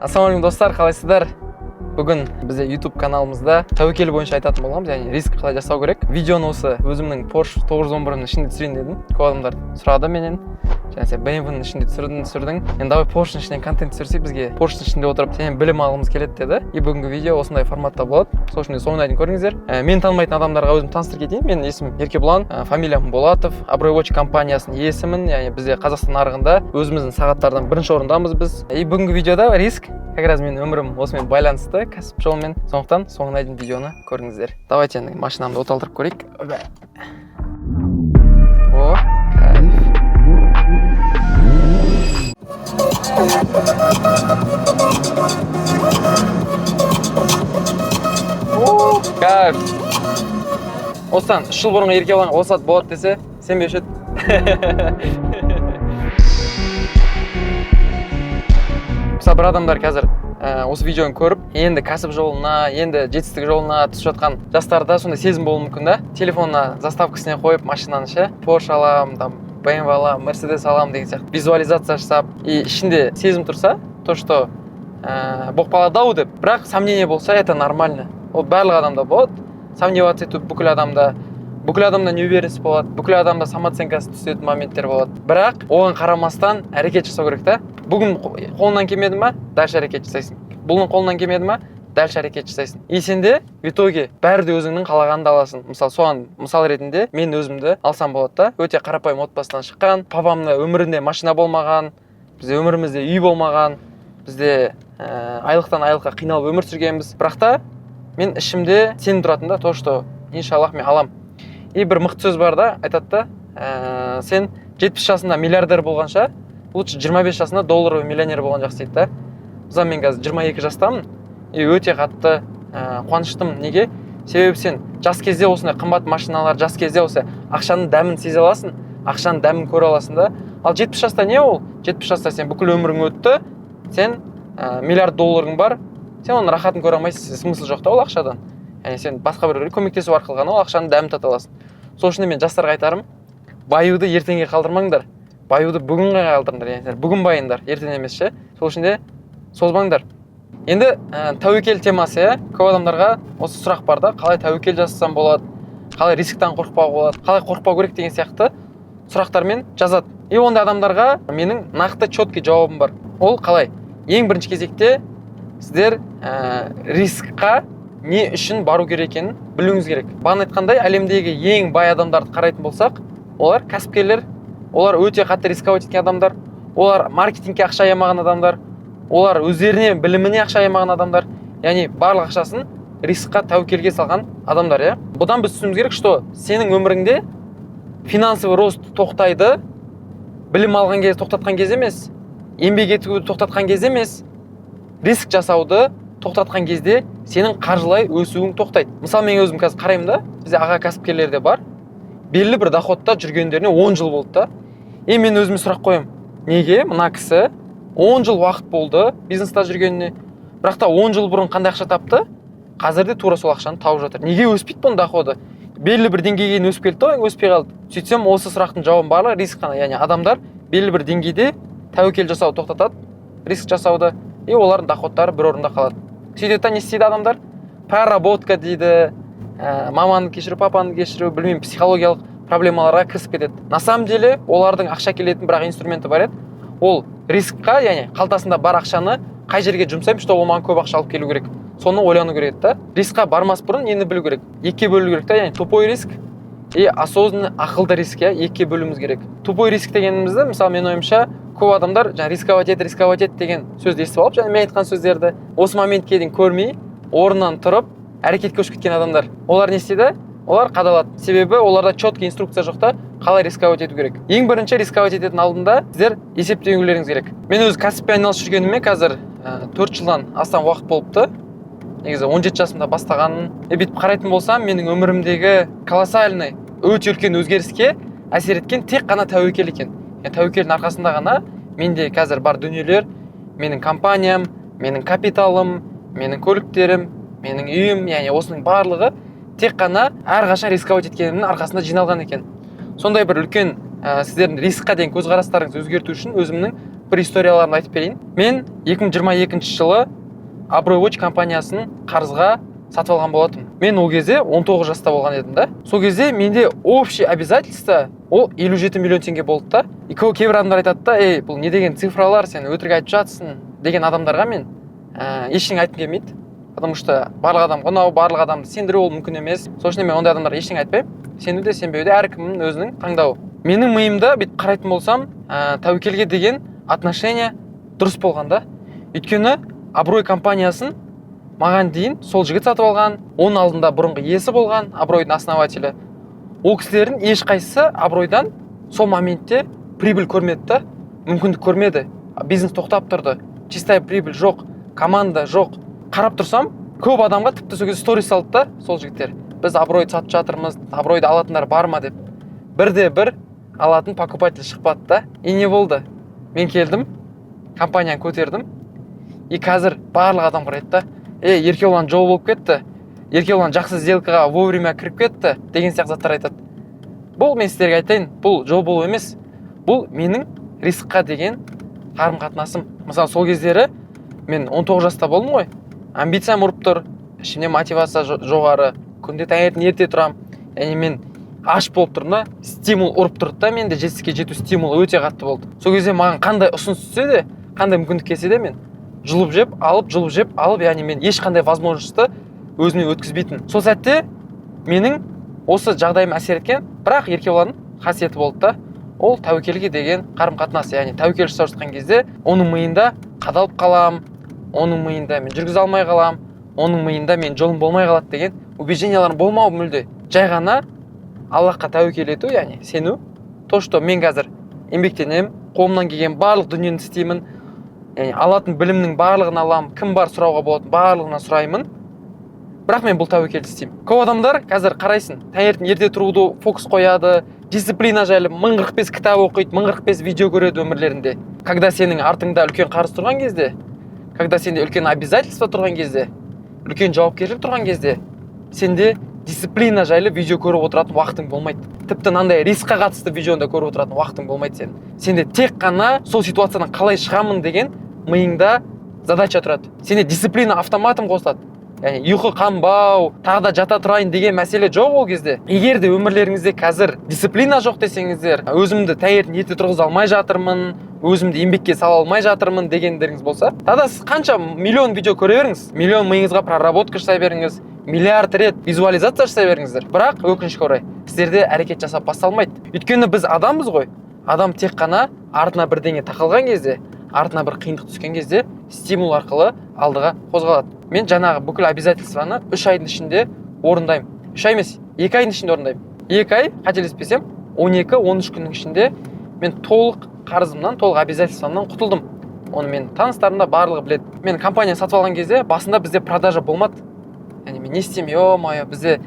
Ассалаумағалейкум, достар, қалайсыздар? Бүгін бізде YouTube каналымызда тәуекел бойынша айтатын боламыз, яғни риск қалай жасау керек. Видеоны осы өзімнің Porsche 911-ның ішінде түсірейін дедім. Көп адамдар сұрады менен: «Және сен BMW-ның ішінде түсірдің, енді давай Porsche-ның ішінен контент түсірсек, бізге Porsche-ның ішінде отырып сенен білім алғымыз келеді», – деді. И бүгінгі видео осындай форматта болады, сол үшін де соңына дейін көріңіздер. Мені танымайтын адамдарға өзімді таныстырып кетейін. Менің есімім Еркебұлан, фамилиям Болатов, Абырой Watch компаниясының иесімін, яғни бізде Қазақстан нарығында өзіміздің сағаттардан бірінші орындамыз біз. И бүгінгі видеода риск, как раз менің өмірім осымен байланысты, кәсіп жолымен, сондықтан соңына дейін видеоны көріңіздер. Давайте енді машинамды оталдырып көрейік. О, кайф! О, кайф! Осыдан 3 жыл бұрынғы Еркебұлан осы ат болады десе, сенбеуші еді. Мысалы, бір адамдар қазір осы видеоны көріп, енді кәсіп жолына, енді жетістік жолына түсіп жатқан жастарда сондай сезім болуы мүмкін да: телефонына заставкасіне қойып машинаны ше, Porsche аламын, там BMW аламын, Mercedes аламын деген сияқты визуализация жасап, и ішінде сезім тұрса, то что болып қалады ау деп, бірақ сомнение болса, это нормально, ол барлық адамда болады. Сомневаться ету бүкіл адамда, бүкіл адамда неуверенность болады, бүкіл адамда самооценкасы түсетін моменттер болады, бірақ оған қарамастан әрекет жасау керек та. Бүгін қолыңнан келмеді ма, дальше әрекет жасайсың, бүгін қолыңнан келмеді ма, дальше әрекет жасайсың, и сенде в итоге бәрі де өзіңнің қалағаныңды аласың. Мысалы, соған мысал ретінде мен өзімді алсам болады да. Өте қарапайым отбасынан шыққан, папамда өмірінде машина болмаған, бізде өмірімізде үй болмаған, бізде айлықтан айлыққа қиналып өмір сүргенбіз, бірақ та мен ішімде сенім тұратын да, то что иншаллах мен алам. И бір мықты сөз бар да, айтады да, сен 70 жасында миллиардер болғанша, лучше 25 жасында долларовый миллионер болған жақсы дейді да. Мысалы, мен қазір 22 жастамын и өте қатты қуаныштымын. Неге? Себебі сен жас кезде осындай қымбат машиналар, жас кезде осы ақшаның дәмін сезе аласың, ақшаның дәмін көре аласың да. Ал 70 жаста не ол? 70 жаста сен бүкіл өмірің өтті, сен миллиард долларың бар, сен оның рахатын көре алмайсың, смысл жоқ та ол ақшадан. Яғни сен басқа біреулерге көмектесу арқылы ғана ол ақшаның дәмін тата аласың. Сол үшін де мен жастарға айтарым: баюды ертеңге қалдырмаңдар, баюды бүгінге қалдырыңдар, яғни сендер бүгін байыңдар, ертең емес ше. Сол үшін де созбаңдар. Енді тәуекел темасы, иә. Көп адамдарға осы сұрақ бар да: қалай тәуекел жасасам болады, қалай рисктан қорықпауға болады, қалай қорықпау керек деген сияқты сұрақтармен жазады. И ондай адамдарға менің нақты, четкий жауабым бар. Ол қалай? Ең бірінші кезекте сіздер рискқа не үшін бару керек екенін білуіңіз керек. Бағана айтқандай, әлемдегі ең бай адамдарды қарайтын болсақ, олар кәсіпкерлер, олар өте қатты рисковать еткен адамдар, олар маркетингке ақша аямаған адамдар, олар өздеріне, біліміне ақша аямаған адамдар, яғни барлық ақшасын рискқа, тәуекелге салған адамдар, иә. Бұдан біз түсінуіміз керек, что сенің өміріңде финансовый рост тоқтайды білім алған кезде, тоқтатқан кезде емес, еңбек етуді тоқтатқан кезде емес, риск жасауды тоқтатқан кезде сенің қаржылай өсуің тоқтайды. Мысалы, мен өзім қазір қараймын да, бізде аға кәсіпкерлер де бар, белгілі бір доходта жүргендеріне 10 жыл болды да. И мен өзіме сұрақ қоямын: неге мына кісі 10 жыл уақыт болды бизнеста жүргеніне, бірақ та 10 жыл бұрын қандай ақша тапты, қазір де тура сол ақшаны тауып жатыр, неге өспейді бұның доходы? Белгілі бір деңгейге дейін өсіп келді да, өспей қалды. Сөйтсем, осы сұрақтың жауабының барлығы риск қана. Яғни адамдар белгілі бір деңгейде тәуекел жасауды тоқтатады, риск жасауды, и олардың доходтары бір орында қалады. Сөйтеді да, не істейді адамдар? Проработка дейді, маманы кешіру, папаны кешіру, білмеймін, психологиялық проблемаларға кірісіп кетеді. На самом деле олардың ақша келетін бірақ инструменті бар еді, ол рискқа, яғни қалтасында бар ақшаны қай жерге жұмсаймын, чтобы ол маған көп ақша алып келу керек, соны ойлану керек еді да. Рискқа бармас бұрын нені білу керек? Екіге бөлу керек та, яғни тупой риск и осознанный, ақылды риск, иә, екіге бөлуіміз керек. Тупой риск дегенімізді, мысалы, менің ойымша, көп адамдар жаңағы рисковать ет, рисковать ет деген сөзді естіп алып, және мен айтқан сөздерді осы моментке дейін көрмей, орнынан тұрып әрекетке көшіп кеткен адамдар, олар не істейді? Олар қадалады, себебі оларда четкий инструкция жоқ та, қалай рисковать ету керек. Ең бірінші рисковать ететін алдында сіздер есептеулеріңіз керек. Мен өз кәсіппен айналысып жүргеніме қазір 4 жылдан астам уақыт болыпты, негізі 17 жасымда бастағанмын. И бүйтіп қарайтын болсам, менің өмірімдегі колоссальный, өте үлкен өзгеріске әсер еткен тек қана тәуекел екен. Яғни тәуекелдің арқасында ғана менде қазір бар дүниелер, менің компаниям, менің капиталым, менің көліктерім, менің үйім, яғни осының барлығы тек қана әрқашан рисковать еткенімнің арқасында жиналған екен. Сондай бір үлкен сіздердің рискқа деген көзқарастарыңызды өзгерту үшін өзімнің Бір историяларымды айтып берейін. Мен 2022 жылы Абырой Watch компаниясын қарызға сатып алған болатынмын. Мен ол кезде 19 жаста болған едім да. Сол кезде менде общий обязательство ол 57 миллион теңге болды да. И кейбір адамдар айтады да: «Ей, бұл не деген цифралар, сен өтірік айтып жатсың», – деген адамдарға мен ештеңе айтқым келмейді, потому что барлық адамға ұнау, барлық адамды сендіру ол мүмкін емес. Сол үшін мен ондай адамдарға ештеңе айтпаймын. Сену де, сенбеу де әркімнің өзінің таңдауы. Менің миымда бүйтіп қарайтын болсам, тәуекелге деген отношение дұрыс болған да. Өйткені Абырой компаниясын маған дейін сол жігіт сатып алған, оның алдында бұрынғы иесі болған, Абыройдың основателі. Ол кісілердің ешқайсысы Абыройдан сол моментте прибыль көрмеді да, мүмкіндік көрмеді. Бизнес тоқтап тұрды, чистая прибыль жоқ, команда жоқ. Қарап тұрсам, көп адамға тіпті сол кезде сторис салды да сол жігіттер: «Біз Абыройды сатып жатырмыз, Абыройды алатындар бар ма?» – деп. Бірде бір алатын покупатель шықпады да. И не болды? Мен келдім, компанияны көтердім. И қазір барлық адам қарайды да: «Ей, Еркебұлан жол болып кетті, Еркебұлан жақсы сделкаға вовремя кіріп кетті», – деген сияқты заттар айтады. Бұл, мен сіздерге айтайын, бұл жол болу емес, бұл менің рискқа деген қарым қатынасым. Мысалы, сол кездері мен 19 жаста болдым ғой, амбициям ұрып тұр, ішімде мотивация жоғары, күнде таңертең ерте тұрамын, яғни мен аш болып тұрмын да, стимул ұрып тұрды да. Менде жетістікке жету стимулы өте қатты болды. Сол кезде маған қандай ұсыныс түссе де, қандай мүмкіндік келсе де, мен жұлып жеп алып, жұлып жеп алып, яғни мен ешқандай возможностьті өзіме өткізбейтін. Сол сәтте менің осы жағдайыма әсер еткен бірақ Еркебұланның қасиеті болды да, ол тәуекелге деген қарым қатынас. Яғни тәуекел жасап жатқан кезде оның миында қадалып қалам, оның миында мен жүргізе алмай қалам, оның миында мен жолым болмай қалады деген убежденияларым болмау мүлде. Жай ғана Аллахқа тәуекел ету, яғни сену, то что мен қазір еңбектенемін, қолымнан келген барлық дүниені істеймін, яғни алатын білімнің барлығын аламын, кім бар сұрауға болатын, барлығынан сұраймын, бірақ мен бұл тәуекелді істеймін. Көп адамдар қазір қарайсың, таңертең ерте тұруды фокус қояды, дисциплина жайлы 1045 кітап оқиды, 1045 видео көреді өмірлерінде. Когда сенің артыңда үлкен қарыз тұрған кезде, когда сенде үлкен обязательство тұрған кезде, үлкен жауапкершілік тұрған кезде, сенде дисциплина жайлы видео көріп отыратын уақытың болмайды. Тіпті мынандай рискқа қатысты видеоны да көріп отыратын уақытың болмайды сенің. Сенде тек қана сол ситуациядан қалай шығамын деген миыңда задача тұрады. Сенде дисциплина автоматом қосылады, яғни ұйқы қанбау, тағы да жата тұрайын деген мәселе жоқ ол кезде. Егер де өмірлеріңізде қазір дисциплина жоқ десеңіздер, өзімді таңертең ерте тұрғыза алмай жатырмын, өзімді еңбекке сала алмай жатырмын дегендеріңіз болса, тогда сіз қанша миллион видео көре беріңіз, миллион миыңызға проработка жасай беріңіз, миллиард рет визуализация жасай беріңіздер, бірақ өкінішке орай сіздерде әрекет жасап басталмайды. Өйткені біз адамбыз ғой, адам тек қана артына бірдеңе тақалған кезде, артына бір қиындық түскен кезде стимул арқылы алдыға қозғалады. Мен жаңағы бүкіл обязательствоны 3 айдың ішінде орындаймын, 3 ай емес, 2 айдың ішінде орындаймын. 2 ай, қателеспесем, 12-13 күннің ішінде мен толық қарызымнан, толық обязательствомнан құтылдым. Оны мен таныстарым да барлығы біледі. Мен компания сатып алған кезде басында бізде продажа болмады. Яғни мен не істеймін, е мое, бізде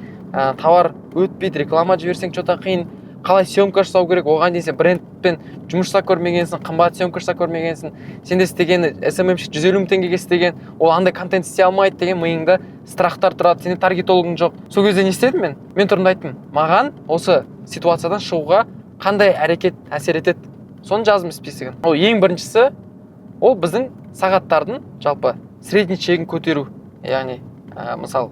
товар өтпейді, реклама жіберсең, че то қиын, қалай съемка жасау керек? Оған дейін сен брендпен жұмыс жасап көрмегенсің, қымбат съемка жасап көрмегенсің. Сенде істегені СММщик 150 000 теңгеге істеген, ол андай контент істей алмайды деген миыңда страхтар тұрады. Сенде таргетологың жоқ. Сол кезде не істедім мен? Мен тұрдым да айттым: маған осы ситуациядан шығуға қандай әрекет әсер етеді? Соны жаздым списогін. Ол ең біріншісі, ол біздің сағаттардың жалпы средний чегін көтеру. Яғни мысалы,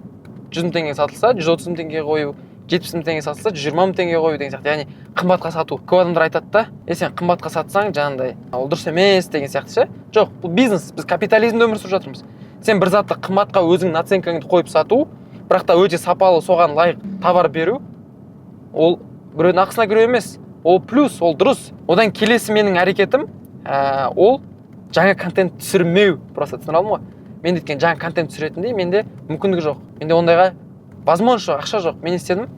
100 000 теңге сатылса, 130 000 теңге қою, 70 000 теңге сатылса, 120 000 теңге қою деген сияқты. Яғни қымбатқа сату. Көп адамдар айтады да: «Е, сен қымбатқа сатсаң, жаңағындай ол дұрыс емес» деген сияқты ше. Жоқ, бұл бизнес, біз капитализмде өмір сүріп жатырмыз. Сен бір затты қымбатқа өзіңнің наценкаңды қойып сату, бірақ та өте сапалы, соған лайық товар беру, ол біреудің ақысына кіру емес, ол плюс, ол дұрыс. Одан келесі менің әрекетім ол жаңа контент түсірмеу. Просто түсіндіре алдым ғой мен. Өйткені жаңа контент түсіретіндей менде мүмкіндік жоқ, менде ондайға возможность жоқ, ақша жоқ. Мен не істедім?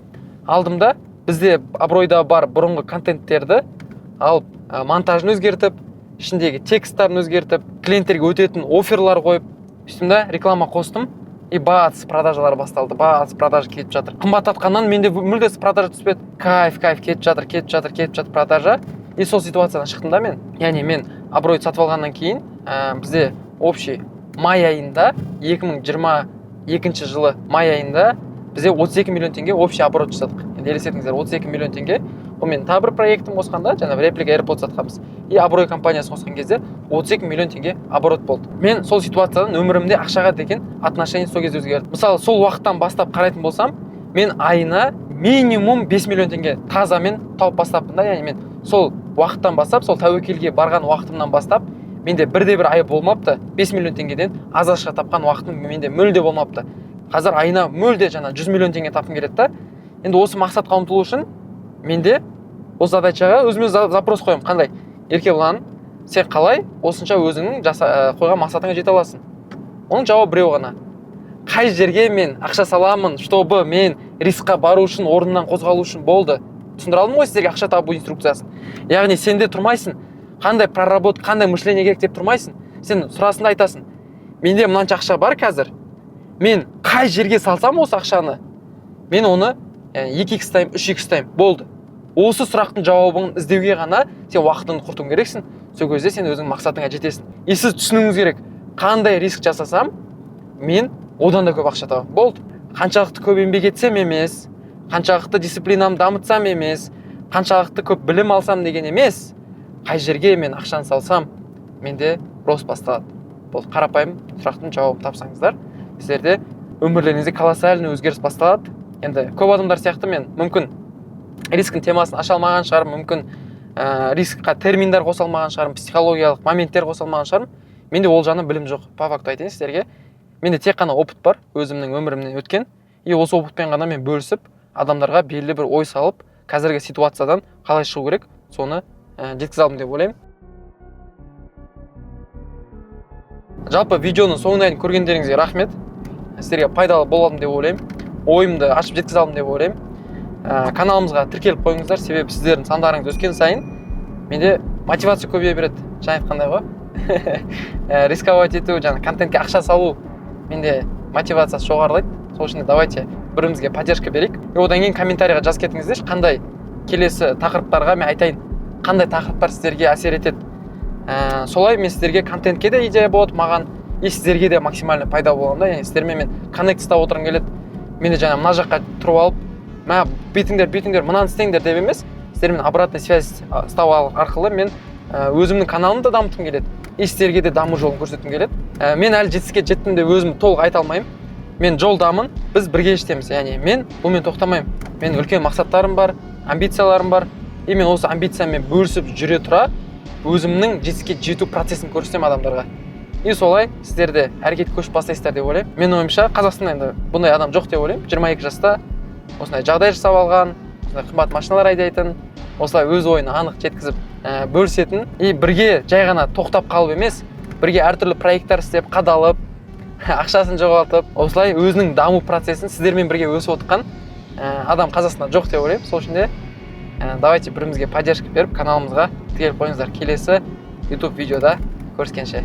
Алдым да, бізде Абыройда бар бұрынғы контенттерді алып, монтажын өзгертіп, ішіндегі тексттарын өзгертіп, клиенттерге өтетін офферлар қойып, сөйттім да реклама қостым. И бац, продажалар басталды, бац, продажа кетіп жатыр. Қымбаттатқаннан менде мүлде продажа түспеді. Кайф, кайф, кетіп жатыр, кетіп жатыр, кетіп жатыр продажа. И сол ситуациядан шықтым да мен. Яғни мен Абыройды сатып алғаннан кейін бізде общий май айында, 2022 жылы май айында бізде 32 миллион теңге общий оборот жасадық. Енді елестетіңіздер, 32 миллион теңге Бұл менің тағы бір проектім қосқанда, жаңағы реплика AirPods сатқанбыз и Абырой компаниясын қосқан кезде 32 миллион теңге оборот болды. Мен сол ситуациядан өмірімде ақшаға деген отношение сол кезде өзгерді. Мысалы, сол уақыттан бастап қарайтын болсам, мен айына минимум 5 миллион теңге тазамен тауып бастаппын да. Яғни мен сол уақыттан бастап, сол тәуекелге барған уақытымнан бастап, менде бірде бір ай болмапты 5 миллион теңгеден аз ақша тапқан уақытым менде мүлде болмапты. Қазір айына мүлде жаңа 100 миллион теңге тапқым келеді да. Енді осы мақсатқа ұмтылу үшін менде осы задачаға өзіме запрос қоямын. Қандай? Еркебұлан, сен қалай осынша өзіңнің қойған мақсатыңа жете аласың? Оның жауабы біреу ғана: қай жерге мен ақша саламын, чтобы мен рискқа бару үшін, орнымнан қозғалу үшін? Болды, түсіндіре алдым ғой сіздерге ақша табу инструкциясын. Яғни сен де тұрмайсың, қандай проработка, қандай мышление керек деп тұрмайсың. Сен сұрасың да айтасың: менде мынанша ақша бар қазір, мен қай жерге салсам осы ақшаны, мен оны 2 икстаймын, 3 икстаймын? Болды, осы сұрақтың жауабын іздеуге ғана сен уақытыңды құртуың керексің. Сол кезде сен өзің мақсатыңа жетесің. И сіз түсінуіңіз керек: қандай риск жасасам, мен одан да көп ақша табамын? Болды. Қаншалықты көп еңбек етсем емес, қаншалықты дисциплинамды дамытсам емес, қаншалықты көп білім алсам деген емес, қай жерге мен ақшаны салсам, менде рост басталады? Болды, қарапайым сұрақтың жауабын тапсаңыздар, сіздерде өмірлеріңізде колоссальный өзгеріс басталады. Енді көп адамдар сияқты мен мүмкін рисктің темасын аша алмаған шығармын, мүмкін рискқа терминдер қоса алмаған шығармын, психологиялық моменттер қоса алмаған шығармын. Менде ол жағынан білім жоқ, по факту айтайын сіздерге. Менде тек қана опыт бар, өзімнің өмірімнен өткен, и осы опытпен ғана мен бөлісіп, адамдарға белгілі бір ой салып, қазіргі ситуациядан қалай шығу керек, соны жеткізе алдым деп ойлаймын. Жалпы, видеоның соңына дейін көргендеріңізге рахмет. Сіздерге пайдалы боладым деп ойлаймын, ойымды ашып жеткізе алдым деп ойлаймын. Каналымызға тіркеліп қойыңыздар, себебі сіздердің сандарыңыз өскен сайын менде мотивация көбейе береді. Жаңа айтқандай ғой, рисковать ету, жаңа контентке ақша салу менде мотивациясы жоғарылайды. Сол үшін де давайте бір бірімізге поддержка берейік. И одан кейін комментарийға жазып кетіңіздерші, қандай келесі тақырыптарға мен айтайын, қандай тақырыптар сіздерге әсер етеді. Солай мен сіздерге контентке де идея болады маған, и сіздерге де максимально пайда боламын да. Яғни сіздермен мен коннект ұстап отырғым келеді. Мен де жаңа мына жаққа тұрып алып, мә, бүйтіңдер, бүйтіңдер, мынаны істеңдер деп емес, сіздермен обратный связь ұстау арқылы мен өзімнің каналымды да дамытқым келеді и сіздерге де даму жолын көрсеткім келеді. Мен әлі жетістікке жеттім деп өзім толық айта алмаймын. Мен жолдамын, біз бірге жетеміз. Яғни мен бұнымен тоқтамаймын, менің үлкен мақсаттарым бар, амбицияларым бар, и мен осы амбициямен бөлісіп жүре тұра өзімнің жетістікке жету процесін көрсетемін адамдарға. И солай сіздер де әрекет көшіп бастайсыздар деп ойлаймын. Менің ойымша, Қазақстанда енді бұндай адам жоқ деп ойлаймын: 22 жаста осындай жағдай жасап алған, осындай қымбат машиналар айдайтын, осылай өз ойын анық жеткізіп, бөлісетін и бірге жай ғана тоқтап қалып емес, бірге әртүрлі проекттер істеп, қадалып, ақшасын жоғалтып, осылай өзінің даму процесін сіздермен бірге өсіп отқан адам Қазақстанда жоқ деп ойлаймын. Сол үшін де давайте бір бірімізге поддержка беріп, каналымызға тіркеліп қойыңыздар. Келесі YouTube видеода көріскенше.